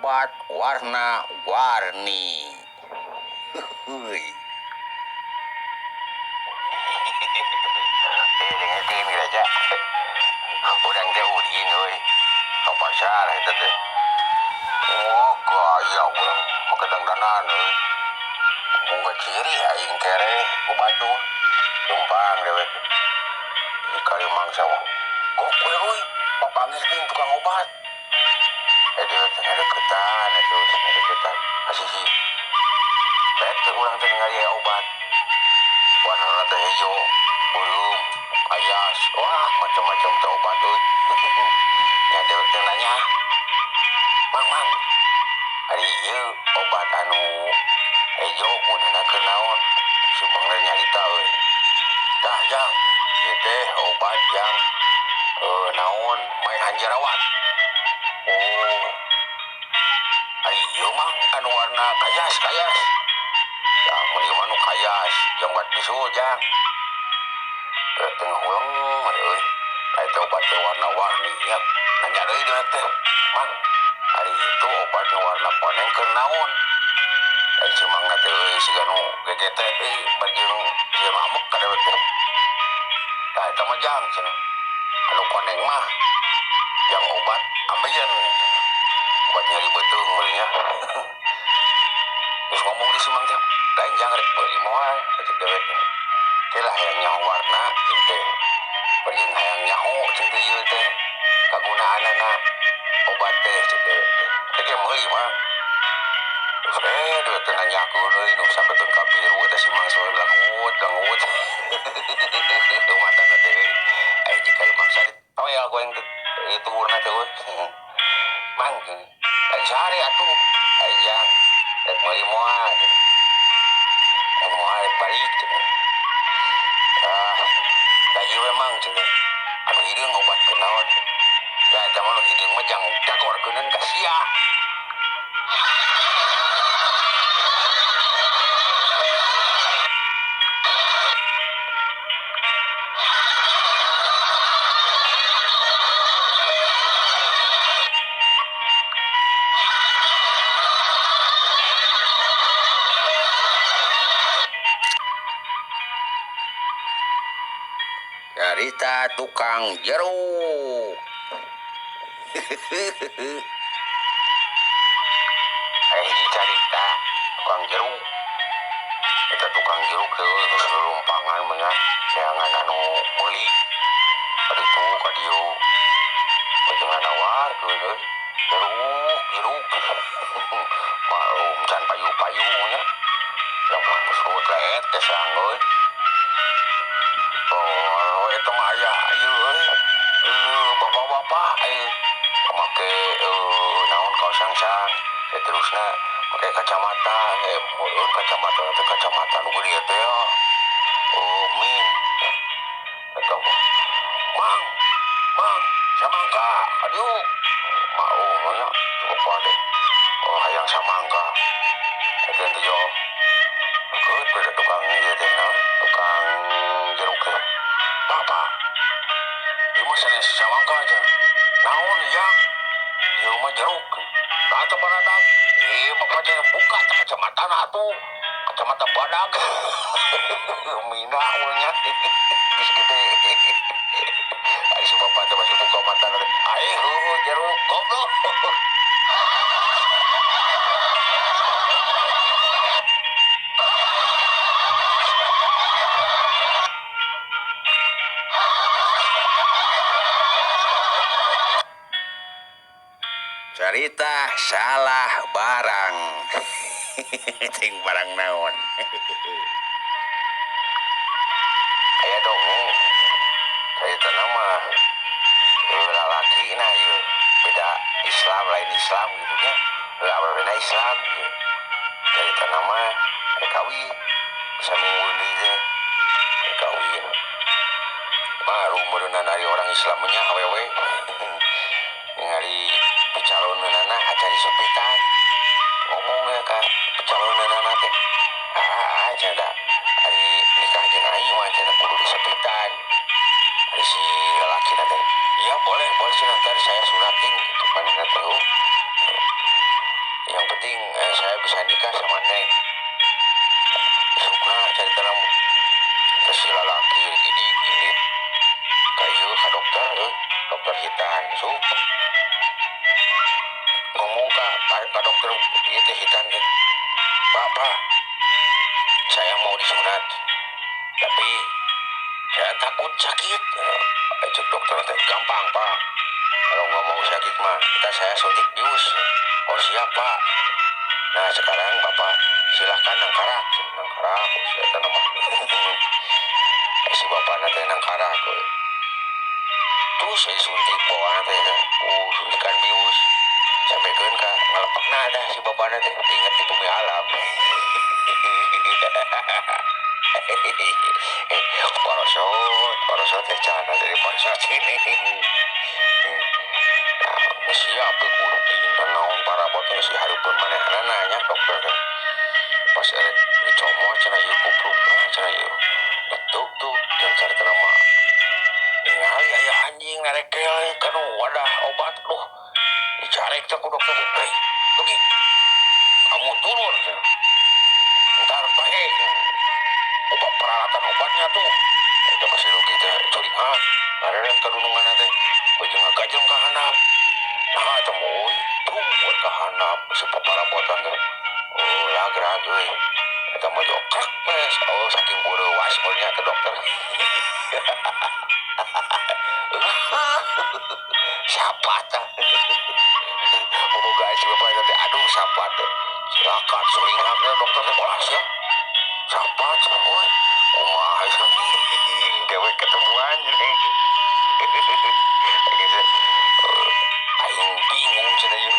Obat warna-warni. Heuy. Dengekeun geura. Urang teh ulin euy. Ka pasar eta teh. Wah, gaya urang make dangdanan euy. Boga ciri aing kere ku batur. Leumpang dewek. Di kali mangsa mah. Gok we euy, papanggih jeung tukang obat. Eh, dewek teh ngadeukeutan atuh, ngadeukeutan. Ka sisi. Pek teh urang teh ningali aya obat. Warnana teh hejo, beureum, ayas, wah macam-macam teh obat euy. Nya dewek teh nanya, "Mang, mang, ari ieu obat anu hejo gunana keur naon?" Si Mang teh nyarita euy. "Tah jang, ieu teh obat jang naon maehan jerawat." "Oh, ari ieu mang anu warna kayas kayas?" "Tah mun ieu mah nu kayas jang obat bisul jang." Dewek teh ngahuleng we euy. Eta obat teh warna-warni nya. Nanya deui dewek teh, "Mang, ari itu obat nu warna koneng keur naon?" Ai si Mangna teh euy siga nu gegetet euy bari jeung siga nu ambek ka dewek teh. "Tah eta mah jang," cenah. "Anu koneng mah jang obat ambeien." Obat nyeri beuteung meureun nya. Terus ngomong di si Mang teh, "Lain jang, rek beuli moal?" Cek dewek teh. Teh lah hayang nyaho warna ieu teh. Bari jeung hayang nyaho cing teh ieu teh kagunaanana obat teh, cek dewek teh. Teh ge meuli Mang. Terus dewek teh nanyakeun euy nu sampekeun ka biru eta si Mang selalu langut langut. Matana teh euy. Ai jika mangsa ditoel ku aing teh ieu tuhurna teh euy. "Mang, lain sare atuh." "Lain jang, rek meuli moal?" cenah. "Mun moal rek balik," cenah. "Ah, tah ieu we Mang," cenah. "Anu hideung obat keur naon?" "Ya eta mah nu hideung mah jang jagorkeuneun ka sia." Carita tukang jeruk. Aya hiji carita tukang jeruk. Eta tukang jeruk teh geus lulumpangan mah nya neangan anu meuli. Ka ditu ka dieu. Baju nawarkeun euy. Jeruk, jeruk. Malum can payu-payu nya. Lamun geus leet teh sang euy. Oh, eta mah aya ieu euy. Bapak-bapak make naon kaos sangsang, terusna make kacamata, meureun kacamata teh kacamata nu gede teh ya. Oh, min. Eta mah. "Mang, mang, samangka, ka dieu." Maklum nya, bapak teh. Oh, hayang samangka. Eta teh yo. Deukeut we tukang ieu teh naon, tukang jeruk teh. "Bapak, ieu mah sanes samangka," cenah. "Naon jang?" "Ieu mah jeruk." "Nah, teu baradag." "Eh, bapak cenah buka teh kacamatana atuh. Kacamata badag." Mina urang nya. Geus gede. Ari si bapak teh masih buka matana teh. "Aih heueuh jeruk goblok." Carita salah barang. Ting barang naon. Aya dongeng. Caritana mah lalaki nah ieu beda Islam lain Islam gitu nya. Awewena Islam ieu. Caritana mah rek kawin. Saminggu deui teh rek kawin. Baru meureunna ari orang Islam nya awewe. Ningali pecaloneunana acan disepitan. Ngomong ya ka pecaloneunana teh. "Ah, cenah da ari nikah jeung aing mah," cenah, "kudu disepitan." Ari si lalakina teh, "Iya boleh, boleh sih, ntar saya sunatin," gitu manehna teh. Oh. Penting saya bisa nikah sama Neng. Isukna caritana mah si lalaki gidig ini ka ieu ka dokter dokter hitan sup ngomong ka dokter ieu teh hitan teh, "Bapak, saya mau disunat tapi saya takut sakit." Cek dokter teh, "Gampang, Pak, kalau nggak mau sakit mah kita saya suntik bius." "Oh, siap, Pak. Nah, sekarang Bapak silahkan nangkarak." Nangkarak saya tanam si bapak teh nangkarak we. Terus saya suntik bawa teh, oh, suntikan bius sampai ka ngalepekna teh si bapak teh inget di bumi alam. Parasot, parasot teh cana jadi parasot ini. Nah, siap kudu naon parabot si hareupeun manehna nya dokter teh. Pas erek dicomot cenah ieu kuplukna cenah ieu. Betuk tuh dan caritana mah ningali aya anjing narekel kanu wadah obat, duh, dicarek teh ku dokter. "Hei, Dogi, kamu turun cenah. Ntar pahe obat peralatan obatnya tuh." Eta masih Dogi teh curing ngareret ka dununganna teh baju ngagajeng ka handap. Nah, eta mah euy, tuh buat ka handap si paparabotan teh. Oh, lagrag euy. Eta mah jokrek pes. Oh, saking beurewas nya ke dokter. Siapa tah? Boboga si bapak teh, aduh, siapa teh? Silakan suringak teh dokter teh olah sia. Siapa cenah euy? Kumaha dewek ketemuan. Gitu. Aing bingung cenah ieu.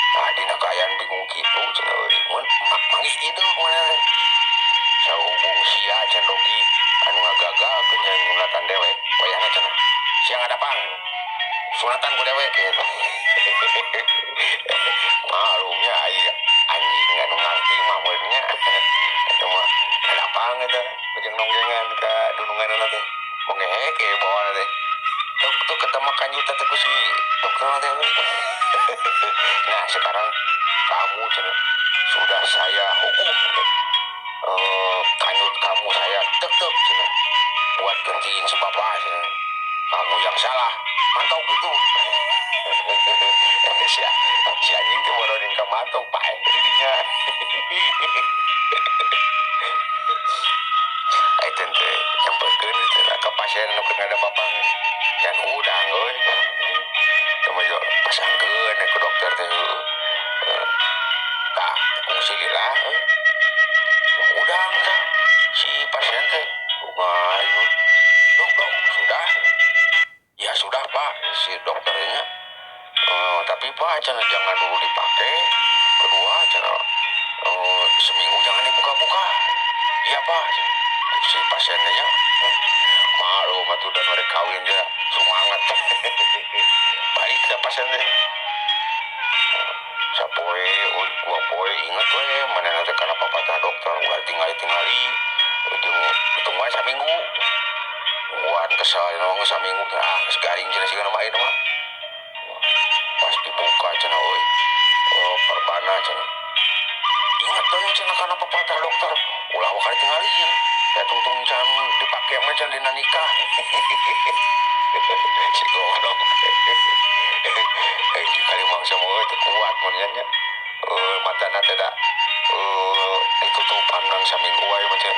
Nah, dina kaayaan bingung kitu cenah euy. Mun manggih itu mana teh. Sahubung sia cenah Dogi anu ngagagalkeun cenah nyunatan dewek, wayahna cenah. Sia ngadapang. Sunatan ku dewek gitu. Malumnya aya anjing anu ngarti mah meureun. Eta mah ngadapang eta ujung nonggengan ka dununganna teh. Mongehek ge bawana teh. Tuk tuh ketemu kanjutan teh ku si dokter teh. "Nah, sekarang kamu cenah sudah saya hukum. Kanjut kamu saya tek-tek cenah. Buat gantiin si bapak cenah. Kamu yang salah. Mantap gitu." Si anjing teh boroning ka matok paeh didinya. Ai teh teh nyamperkeun teh ka pasien nu keur ngadapapang can hudang euy. Teu mah pasangkeun ku dokter teh. Tah, kungsi lila euy. Hudang tah si pasien teh. Kumaha ieu? "Dok, dok, sudah?" "Ya sudah, Pak," si dokternya. "Tapi Pak cenah jangan dulu dipakai. Kedua cenah seminggu jangan dibuka-buka." "Iya, Pak." Si pasiennya malu mah tuh dan mereka kawin dia semangat. Balik ke pasiennya. Sapoe, dua poe inget we manehna teh kana papatah dokter ulah tingali-tingali jeung ditungguan saminggu. Tungguan kesel geus saminggu, ah, geus garing cenah sigana mah ayeuna mah. Pas dibuka cenah euy, oh, perbana cenah. Ingat we cenah kana papatah dokter, ulah waka ditingali cenah. Ya tungtung can dipake mah can dina nikah. Si goblok. Kali mangsa mah teu kuat mun nya. Matana teh da ditutupan nang saminggu wae mah teh.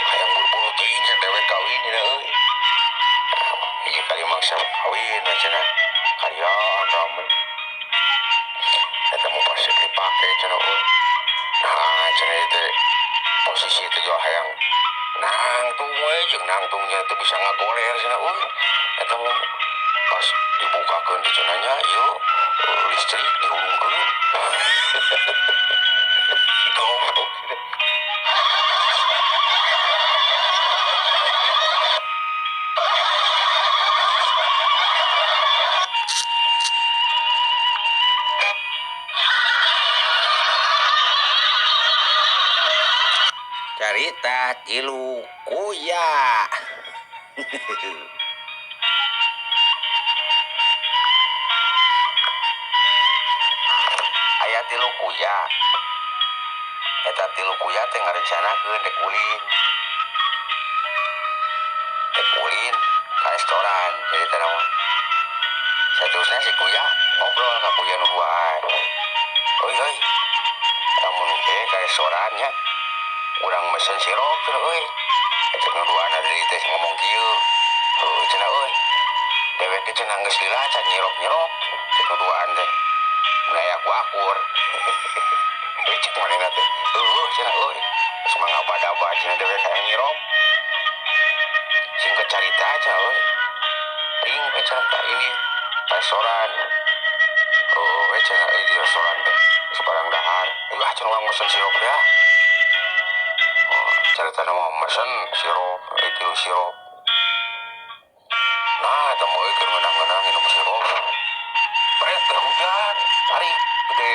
Hayang buru-buru teuing cenah dewek kawin cenah euy. Hiji kali mangsa kawin we cenah. Karyaan rame. Eta mah pas dipake cenah euy. Nah, cenah ieu teh posisi teh jual hayang nangtung we jeung nangtungnya teu bisa ngagoler cenah euy. Eta mah pas dibukakeun teh cenah nya ieu listrik dihurungkeun. Goblok. Carita tilu kuya. Aya tilu kuya. Eta tilu kuya teh ngarencanakeun rek ulin. Rek ulin ka restoran jadi teh mah. Saterusna si kuya ngobrol ka kuya nu duaan. Euy euy, lamun ke ka restoran nya urang mesen sirup cenah euy. Eta nu duaan deui teh ngomong kieu. Heuh cenah euy. Dewek teh cenah geus lila can nyirop-nyirop cek nu duaan teh. Mun aya ku akur. Cek manehna teh. Heuh cenah euy. Geus mah ngabad-abad cenah dewek hayang nyirop. Singkat carita cenah euy. Ring we cenah tah ini restoran. Oh, we cenah di restoran teh geus barang dahar. Ayo ah cenah urang mesen sirup ya. Oh, caritana mah mesen sirup, tilu sirup. Nah, eta mah euy keur ngeunah-ngeunah nginum sirup. Bret teh hujan, tarik gede.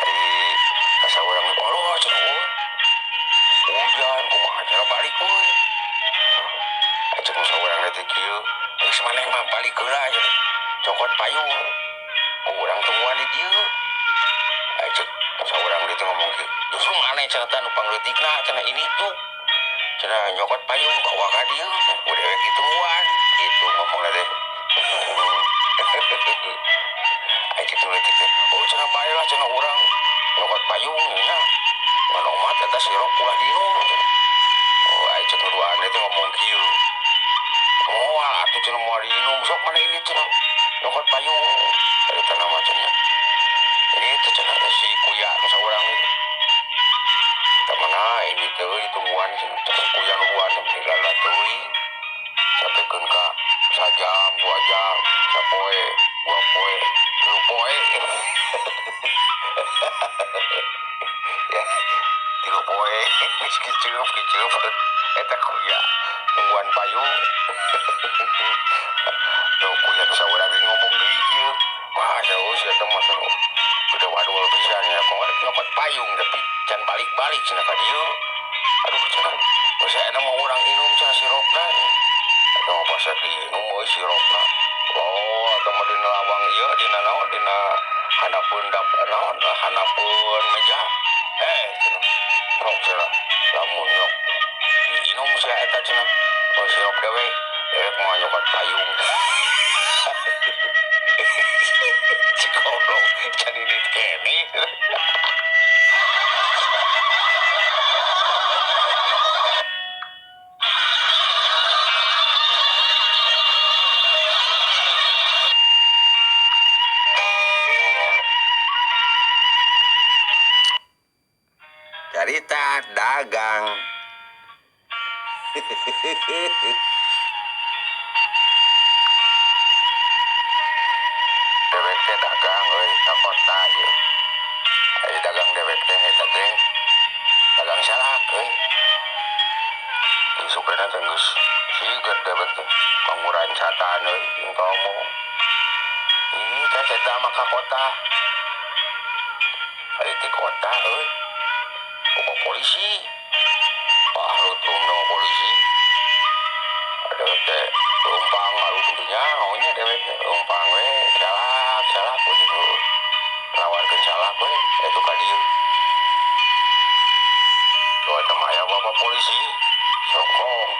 Ari asa urang aduh cenah euy. Hujan kumaha cara balik euy. Cek nu saurang teh kieu, geus maneh mah balik heula cenah. Cokot payung. Urang tungguan di dieu. Cek nu saurang teh ngomong kieu. Justru maneh cenah teh nu pangleutikna cenah ini tuh. Cenah nyokot payung bawa ka dieu. Ku dewek ditungguan. Gitu ngomongna teh. Ai cek nu leutik teh. Oh cenah bae lah cenah urang nyokot payung nya. Nganomat eta sirup ulah diinum cenah. Oh ai cek nu duaan teh ngomong kieu. Moal atuh cenah moal diinum sok maneh ini cenah nyokot payung. Caritana mah cenah. Ini teh cenah si kuya nu saurang ieu. Eta mana ini teh euy ditungguan cenah. Cek si kuya nu duaan teh meni lala teuing. Sampikeun ka sajam, 2 jam, sapoe, 2 poe, 3 poe. Ya, 3 poe geus kiceup-kiceup eta kuya nungguan payung. Nu kuya nu saurang ge ngomong deui kieu. Wah, jauh sia teh mah cenah. Udah wadul pisan nya rek nyokot payung tapi can balik-balik cenah ka dieu. Aduh cenah. Geus aya mah urang inum cenah sirupna. Eta mah pas diinum euy sirupna. Oh, eta mah dina lawang ieu dina naon dina handapeun dap naon handapeun meja. Cenah. Rok cenah. Lamun nyok diinum sia eta cenah. Oh sirup dewek. Dewek mah nyokot payung. Si goblok can ini kene. Carita dagang. Dewek teh dagang euy ka kota ieu. Ari dagang dewek teh eta teh dagang salak euy. Isukna teh geus siget dewek teh mangurancatan euy jeung tomo. Ih teh eta mah ka kota. Ari ti kota euy. Bawa polisi. Wah, lutung dong polisi. Dewek teh leumpang malu tentunya, maunya dewek teh leumpang we, salak, salak we jeung nawarkeun salak we, itu ka dieu. Tuh eta mah aya bapak polisi, songkong.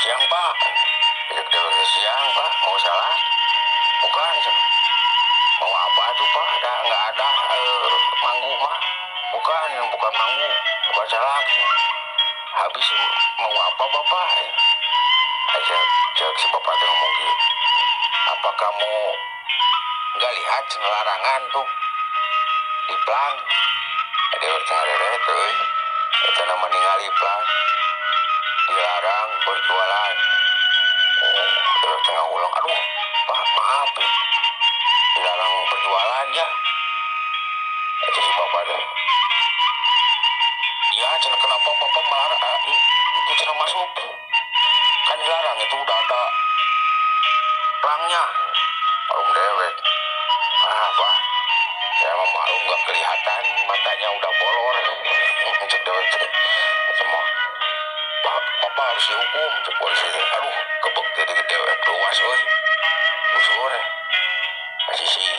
Siang, Pak. Dewek dewek teh siang, Pak, mau salak? Bukan, cenah. Mau apa tuh, Pak? Ada nggak ada manggu mah? Bukan, bukan manggu, bukan salak. Habis mau apa bapak? Aja cek si bapak teh ngomong gitu. Apa kamu nggak lihat larangan tuh di plang? Dewek teh ngareret euy. Eta nama ningali plang. Dilarang berjualan. Oh, dewek teh ngulang. Aduh, Pak, maaf. Dilarang berjualan ya. Aja si bapak teh. Ya, cenah kenapa bapak melarang itu cenah masuk? Kan dilarang itu udah ada plangnya. Malum dewek. Ah, Pak. Saya mah malu nggak kelihatan, matanya udah bolor. Cek dewek cek. Semua. Pak, bapak harus dihukum cek polisi teh. Aduh, kebek teh dewek luas euy. Busur. Kasih si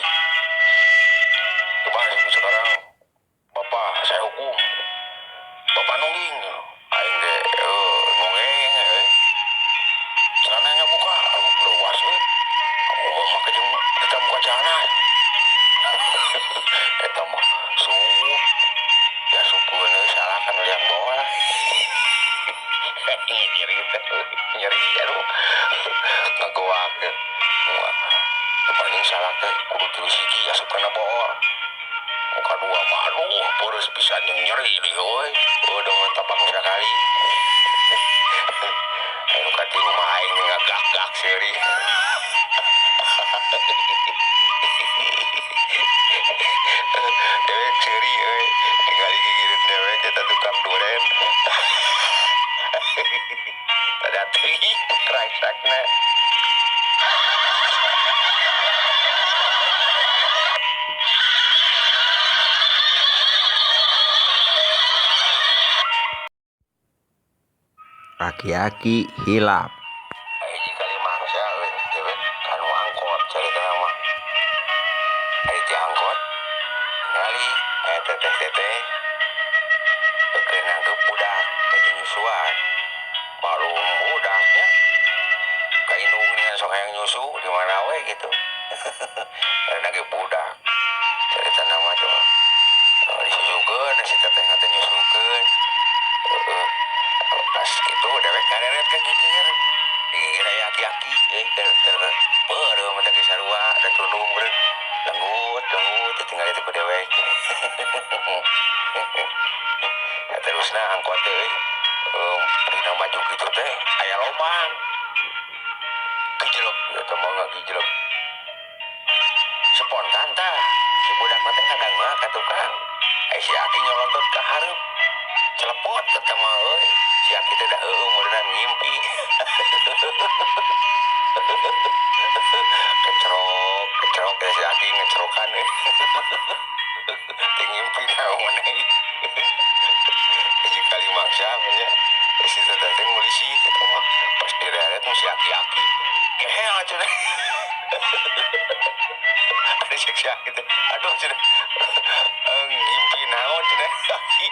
Nyeri aduh. Ngagoak teh. Paling salah teh kudu 3 siki asup kana boor. Nu kadua mah aduh peureus pisan jeung nyeri deui euy. Heuh dengan tapak sakali. Anu katilu mah aing ngagak-gak seuri. Dewek seuri euy, tingali gigireun dewek eta tukang duren. Tada teuing rangsakna. Aki-aki hilap. Hiji kali mangsa euy, dewek kanu angkot caritana mah. Ari ti angkot ningali aya teteh-teteh keur nangkep budak baju nyusuan. Malum budaknya ka indung dengan sok hayang nyusu di mana we gitu. Ari nangkep budak caritana mah tuh. Disusukeun si teteh teh nyusukeun. Heeh. Pas gitu dewek ngareret ka gigir. Gigir aya aki-aki euy keur peureum teh ge sarua da tundung beureum. Lenggut lenggut teh tinggal itu ku dewek. Nah, terusna angkot teh euy. Dina maju kitu teh aya lobang. Gijlek eta mah ngagijlek. Spontan tah si budak mah teh ngadang mah ka tukang. Ai si aki nyolontot ka hareup. Celepot eta mah euy. Si aki teh da heueuh meureunna ngimpi. Kecerok, kecerok ya si aki ngecerokan euy. Teu ngimpi naon euy. Hiji kali mangsa nya. Si teteh teh ngulisi kitu mah. Pas direret mah si aki-aki gehel cenah. Ada si aki teh. Aduh cenah. Ngimpi naon cenah aki.